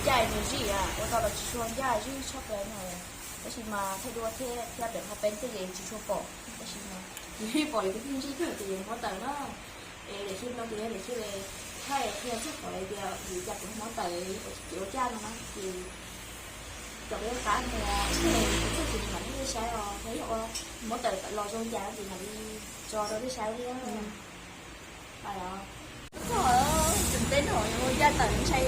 Ncaj nws zij, ua tau los tsis tshua ncaj, zij tshaj plaws no. Tab sis mas thaij duab thiab, thiab pem qhov peb tej ces tsis tshua pom, tab sis mas yus pom yus tus phooj ywg thiab ces muab tawm na. Es daim clip no ces yog daim clip thaij qhia txog qhov tias vim li cas kuv muab tawm, ua cas no na ces cov peb qab mus txog ces mam li saib os, yog ua muab tawm los zoo cas ces mam li tso rau nej saib thiab. Tseem teb no muab ncaj tawm ntshai,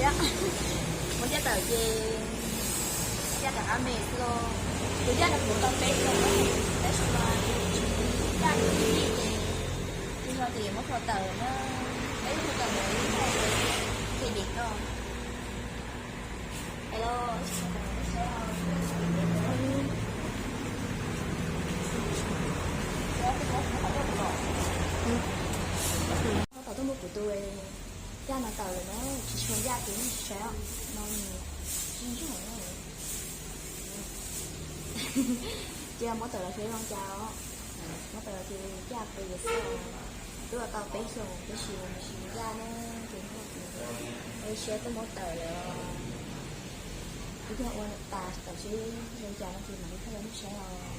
muab ncaj tawm ces ncaj rov qab me xwb os. Tus ncaj no kuv tau peb xyoos, tab sis mas ncaj tib li ces, ces no ces muab kho tawm na, peb kho tawm mus ib qho ces dim no. Tau tuaj muab kuv tus ncaj no tawm lawm na, tsis tshua ncaj ces nej tsis saib no, tsis ntseeg na. Cia muab tawm los seb zoo cas os. Muab tawm los ces ncaj pes xwb. Twb ua tau peb xyoos tab sis tsis ncaj ne, ces ua siab tuaj muab tawm lawm. Ib pliag ua tas tawm seb zoo cas no ces mam li thaij rau nej saib os.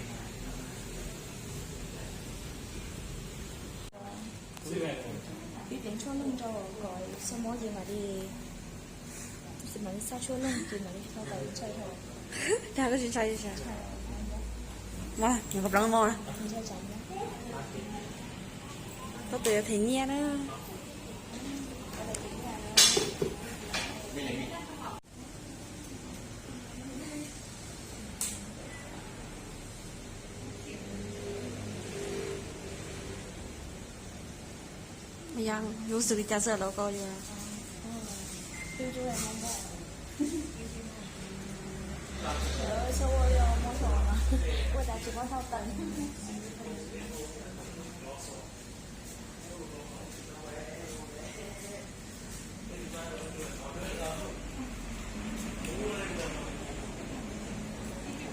Pib teev tshuaj loog rau kom xya mob ces mam li, mam li xa tshuaj loog ces mam li tau tawm ntshai. Tag koj tsis ntshai. Mas nws qhov plaub mos na. Koj tus yuav them nyiaj na. Yog lub xws li cas xwb los koj yuav.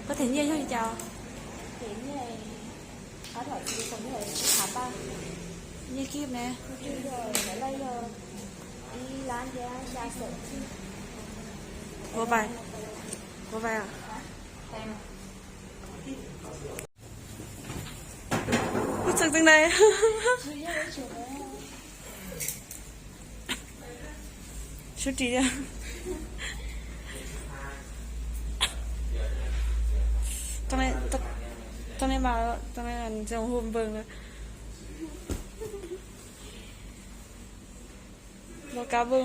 Koj them nyiaj yog li cas? Nyiaj kib ne. Ua vai, ua vai. Kuv txeeg txeeg dai. Sub ris. Tau ne mas, tau ne zoo hu npws na. Los kab npws.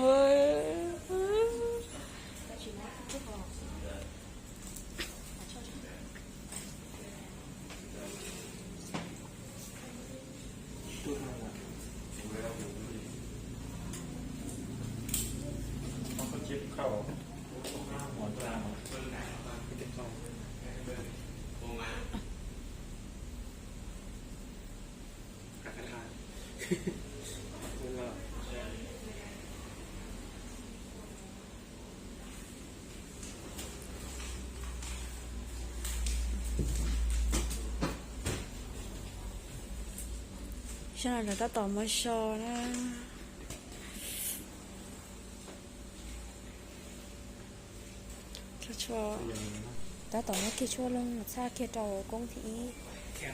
Sab no lawv tab tom muab so na. Tab tom muab kiag tshuaj loog txhaj kiag rau koob thib ib.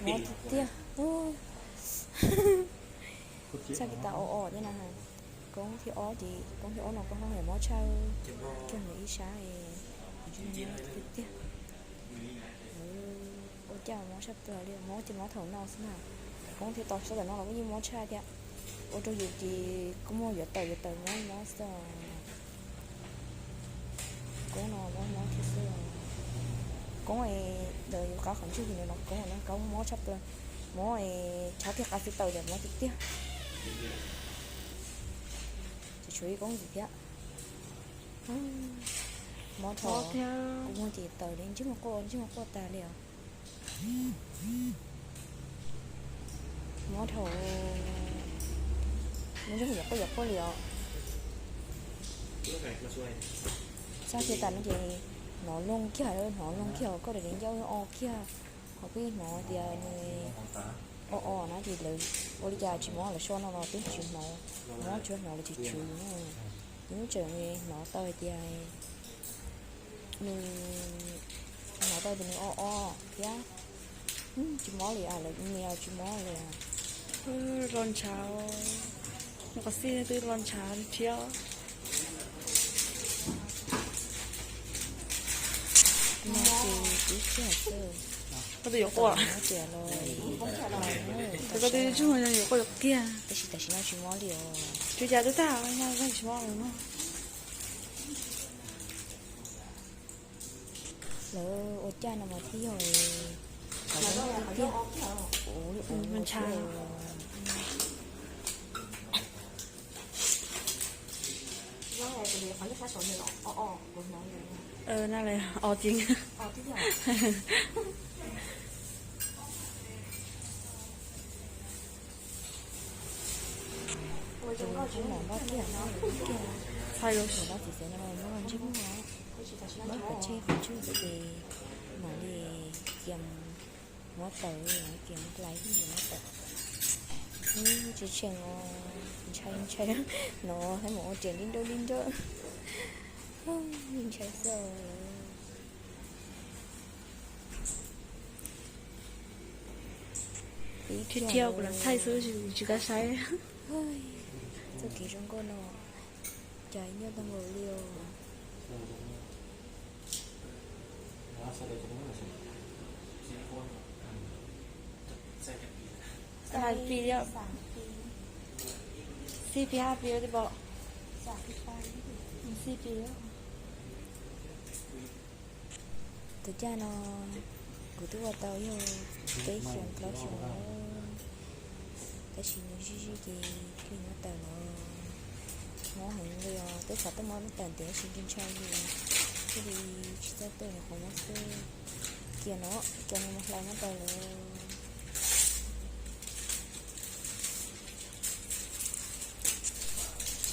Mob tiag tiag. Txhaj kiag tas o o thiab na. Koob thib ob ces, koob thib ob no koob hlob mob tshaj kiag mus ib sab es tiag tiag. Ua cas mob tshaj plaws li, mob ces mob thaum no xwb na. Koob thiab tau sab tom no los kuj yeej mob tshaj thiab. Ua rau yus ces kuj muaj yuav tawm yuav tawm mob mob xwb. Koob no mob mob thiab xwb. Koob ntawd yus qab qhov ntswg ces nws no koob no koob mob tshaj plaws. Mob es rhaub kiag qab xwb tawm ces mob tiag tiag. Tseem tshuav ib koob ntxiv thiab. Mob dhau, kuv muag ces tawm li ntsej muag quaj ntsej muag quaj tas li os. Mob dhau, ntsej muag yuav quaj yuav quaj li os. Txhaj kiag tas no ces hnov loog kiag, hnov loog kiag koj daim ncauj o kiag, ho kuj yeej hnov tias nws o o na ces lawv ua li cas tsis mob lawv so no los twb tsis hnov, mob tsuav hnov lawv tsis tswv yus na. Ces muab tseem hnov tau hais tias Nws hnov tau tias nws o o thiab. Tsis mob li, lawv nias tsis mob li. Los ntshav, nws qhov xij twb los ntshav thiab. No ces ib kiag xwb. Koj twb yuav quaj. Koj twb yuav quaj yuav kiag. Tab sis tam sim no tsis mob li os. Tsuas cas twb tag, tsis mob li no. Lawv ua caj no mas thiaj yog, lawv tiag tiag. Ntshai. Na lawv o ceev. Txhais lus, txiv txiv no muab ntsej muag, muab pov tseg qhov tswj ces mam li cia muab tawm, cia muab hlais muab tawm. Tsis tsheej os, ntshai ntshai no, hab mus ua riam li nrawm li nrawm, ntshai xwb. Thiab thiab kuv lam thaij xwb, tsis kam saib. Txoj kev zoo nkauj no cas nyob tau nkaus li os. Hai pi, xib pi hab pi, xib pi. Tus caj no kuv twb ua tau yog peb xyoos plaub xyoos, tab sis nws zij zij ces thiaj li muab tawm los. Mob heev li os, twb xav tuaj muab tawm ntev tab sis ntshai ntshai li, thiaj li tsis txawj tuaj nyuam qhuav muab xwb. Cia no, cia no mus hlais muab tawm los.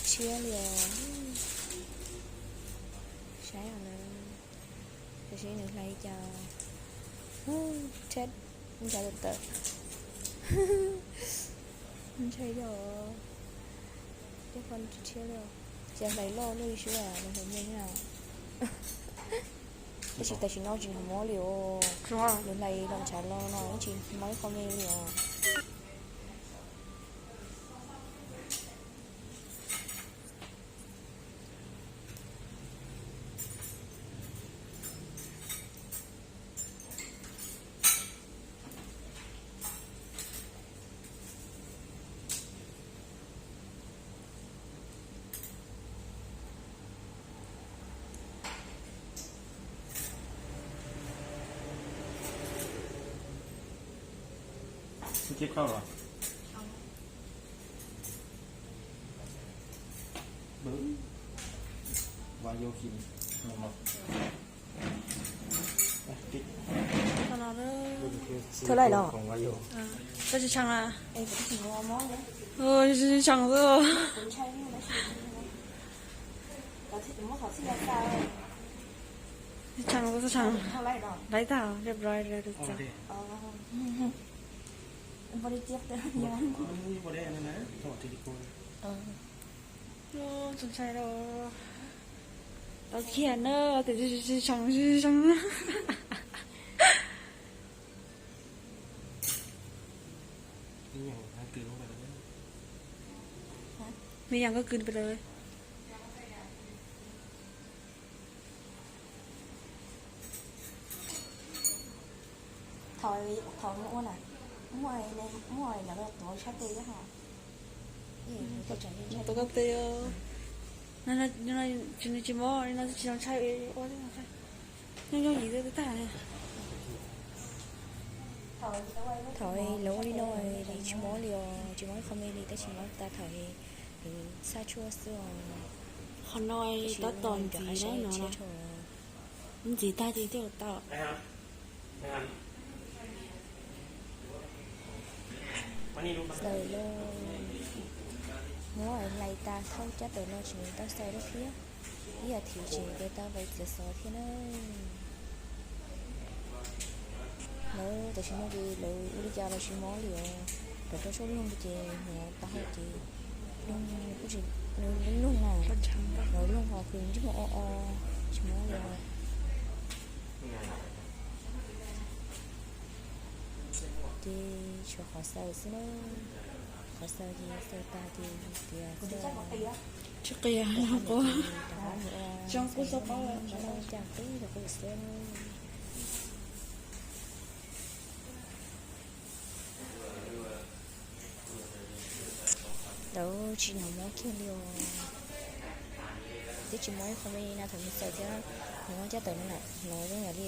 Tshiab li os. Saib os na, tab sis nws hlais li cas, tshiab, ntshai tawm tawm. Ntshai yog, coj qhov tshiab li, cas hlais loj luaj li sub, nws hlais me na. Tab sis tam sim no tsis mob li os. Nws hlais los ntshav los no tsis mob ib qho me li os. Thawj laij los? Koj tsis tshee a? Tsis tshee xwb. Tsis tshee xwb, tshee laib tag, ria rai txog. Tsis ntshai los, tau kiag na, tias tsis tshee, tsis tshee. Me nyuam koj kwv pes lawm? Thaum ua na, muaj, muaj lawv tuav sab tes thiab ho. Tuav koj tes, tsis, nws tsis mob li no tsis ntshai ua, nyob nyob yim twb tag. Thaum lawv ua li no tsis mob li os, tsis mob ib qho me li, tab sis mob tas thaum lawv txhaj tshuaj xwb os. Qhov no tab tom ntxiv na no. Ntxiv tag ces thiaj tau. Xaws los, muab hlais tas thauj cab tawm no tseem tau xaws rau thiab. Ib as thiv tseem yuav tau hlais txiav xov thiab na. Lawv tam sim no ces lawv ua li cas los tsis mob li os. Lawv rau suab loog ces hnov taub hau ces loog, nws loog na, nws loog ho kws ntsej muag o o, tsis mob li os. Ces tshuav qhov xaws xwb na. Qhov xaws ces xaws tas ces tias tsis qia los quaj, cov qub caj qub los quaj xwb. Lawv tsis hnov mob kiag li os. Twb tsis mob ib qho me na, thaum nws xaws thiab nws mob caj tawm no lawm, hnov zoo yam li,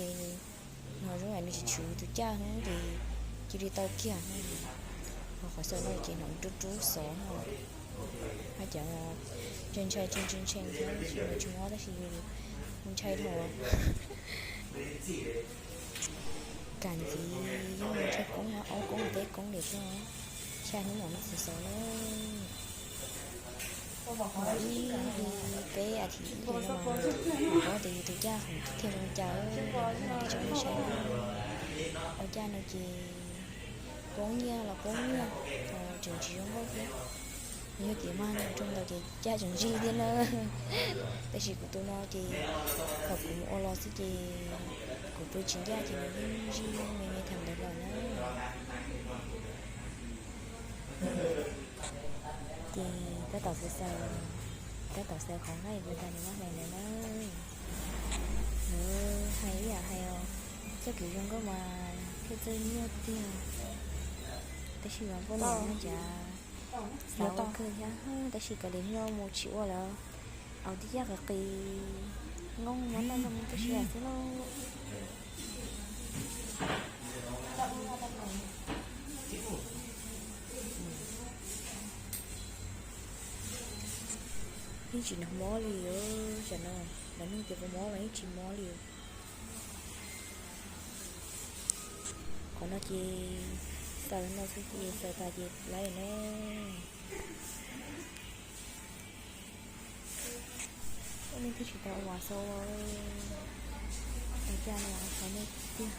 hnov zoo yam nws tshwm tshwm tus caj no ces cia li tau kiag. Ho qhov xaws no ces hnov rub rub xov no, hab cov ntshai ntshai tshee tshee tshee thiab, tsis mob tab sis ntshai dhau. Kam ntxiv yog ntshai koob, ob koob peb koob li thiab, xya hnub mam muaj txiv xov na. Ib hlis peb as thiv ib hlis no mas, kuv paub tias yus tus caj thiaj zoo cas, tsis zoo saib. Ua caj no ces poob nyiaj los poob nyiaj, tseem tsis zoo nkauj thiab. Yog tias mag rau ntawd ces caj tseem ntsig thiab na. Tab sis kuv tus no ces thaum kuv mus ua los xwb ces kuv pw tsis ncaj ces nws yeej ntsig me me thaum ntawd lawm na. Ces tab tom xaws xaws, tab tom xaws qhov nqaij ua tas nws mab hais ntawd na. Lawv hais ib yam hais os, txoj kev zoo nkauj mas thiaj txawj nyuaj tiag. Tab sis mas poj niam no cas xav ua kawg thiab, tab sis kav liam nyob mus tsis ua lawm. Au tib caj qis qis, nkauj muab noj noj mus tib si xwb lauj. Yeej tsis hnov mob li, tsam no lawv nug tias puas mob mas yeej tsis mob li. Qhov no ces xaws no xwb ces xaws tas ces laib na. Ua neej twb tsis tau ua xaus, ua cas no xav nej tiag.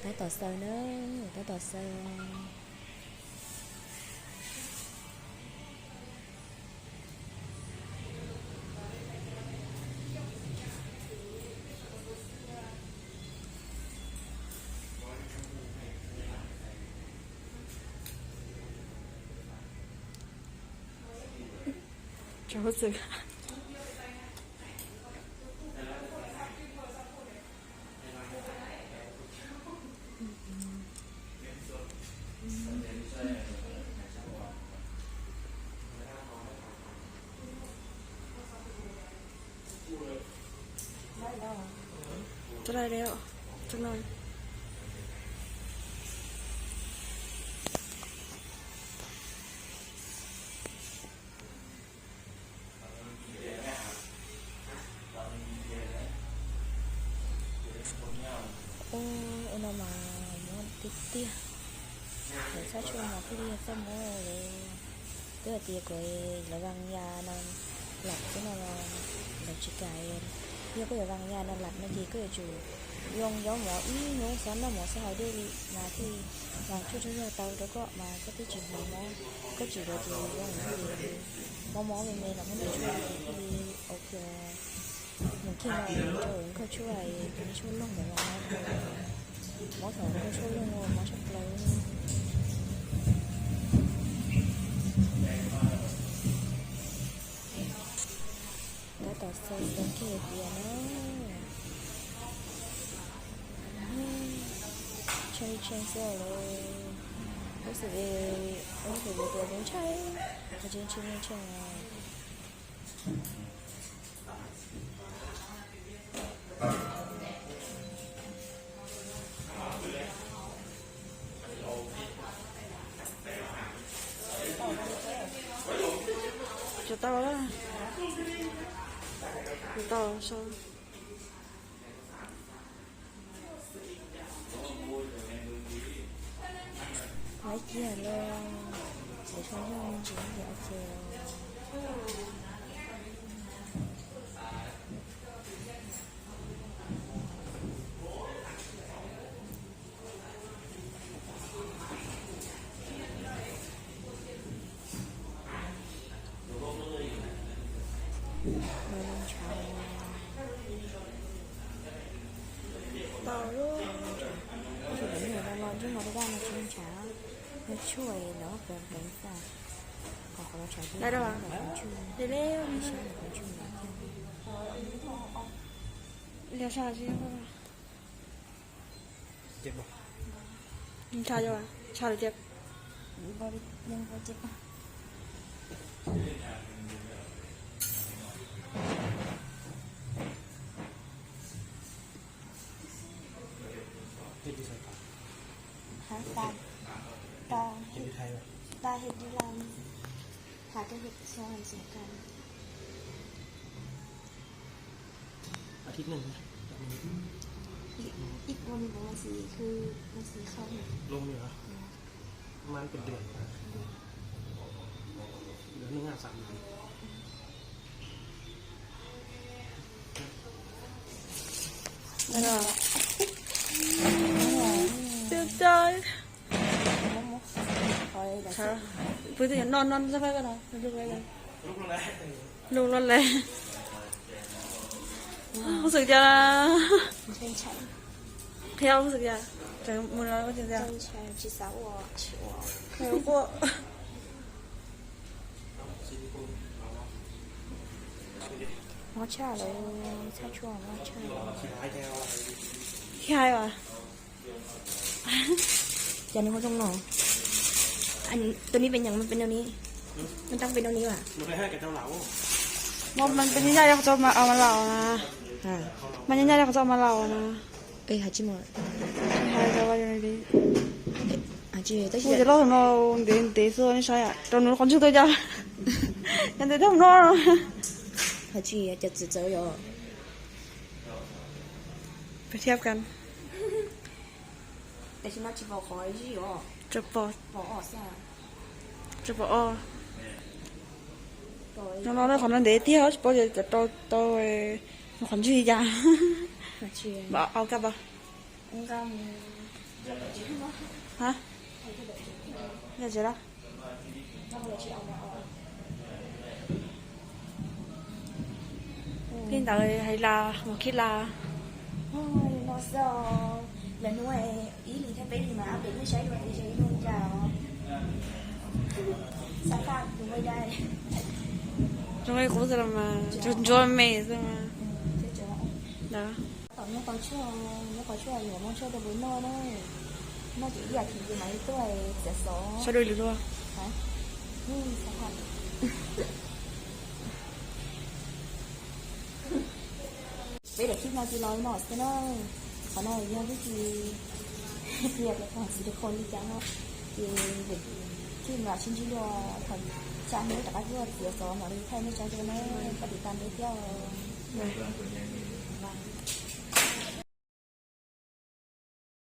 Tab tom xaws na, tab tom xaws. Tsaug txim. Ua, ua no mas mob tiag tiag. Lawv txhob tshuaj mas thiaj li txhob mob li. Twb hais tias kuv lawv vas yas no lam xwb no los lawv tsis kam. Yog koj yuav vas yas no lam no ces koj yuav tsum yoo zaub mov ib hnub, xob noj mov xob haus dej li mas thiaj vas tshuaj tsaug zog tau rau koj mas koj thiaj tsis hnov mob. Koj tsis yuav ces zoo li mob mob me me los muab noj tshuaj ces thiaj li ok. Mus kiag no rau nkauj tshuaj, nkauj tshuaj loog ntawd mas mob thaum nkauj tshuaj loog mob tshaj plaws. Tab tom xaws xaws kiag tias na, tshee tshee xwb los, lub xim, lub xim tias kuv ntshai, qhov tseeb tshee tshee. Tsis tau lawm, tsis tau so. Lawv kiag los, lawv so yog me ntsis ces ok os. Tshuaj los peev peev xwb, qhov qhov los tshov Dai dab, deb deb, sab los tshua thiab. Liag sab tsis, ntsha, ntsha lawm tiag. Hả? Tao, tao, tao hay đi làm, Hà, tao hay đi làm gì cả. Athib neeg, ib ua nws ua si, ua si khau. Luôn vậy hả? Mab pes duam, lawv neeg a xam. Twb tau. Pw twb yuav noj noj txog no. Lug loj le. Khuv xwm cas? Qhia khuv xwm cas? Tseem mus no khuv xwm cas? Quaj. Mob tshaj lawm, txhaj tshua mob tshaj. Qhia hais as. Cas nws ho zoo no? Tus ni pes nyeem, pes nau ni, mas tau pes nau ni as. Mas pes nyab nyab li qhov txoj mas laus na. Mas nyab nyab li qhov txoj mas laus na. Hais tsis, hais tsis, tab sis cov loj no ntev ntev xwb nej saib, rau nws qhov ntswg tuaj cas. Cov ntev tag no. Hais tsis, cov txwv txawv yom. Peb thiab kan. Tam sim no tsis pom qhov zij os. Tsis pom os. No no qhov no ntev tiag tsis paub tias cov rau tau qhov ntswg li cas. Npam au kaj pas. Yog tsev lawm. Li ntawd hais las mus khib las. Lawv hnub ib hlis thiab peb hlis mas pem nej saib dua ces ib hnub cas os. Xav faj tus nqaij dai. Tus nqaij qub xwb los mas, tus ntsuab me xwb mas. Tom nyob tau tshuaj, nyob tau tshuaj yuav muab tshuaj rau peb noj na. Noj ces ib as thiv ces mam li tuaj txiav xov. Sawv daws lwm luag. Peb daim clip no ces los li no xwb na. Qhov no yog vib tsis qhia tias pom silicone li cas no, ces clip no sib ntsib dua thaum tsam hnub rov qab tuaj txiav xov mam li thaij nej saib dua na. Koj tiv tas ntev thiab os.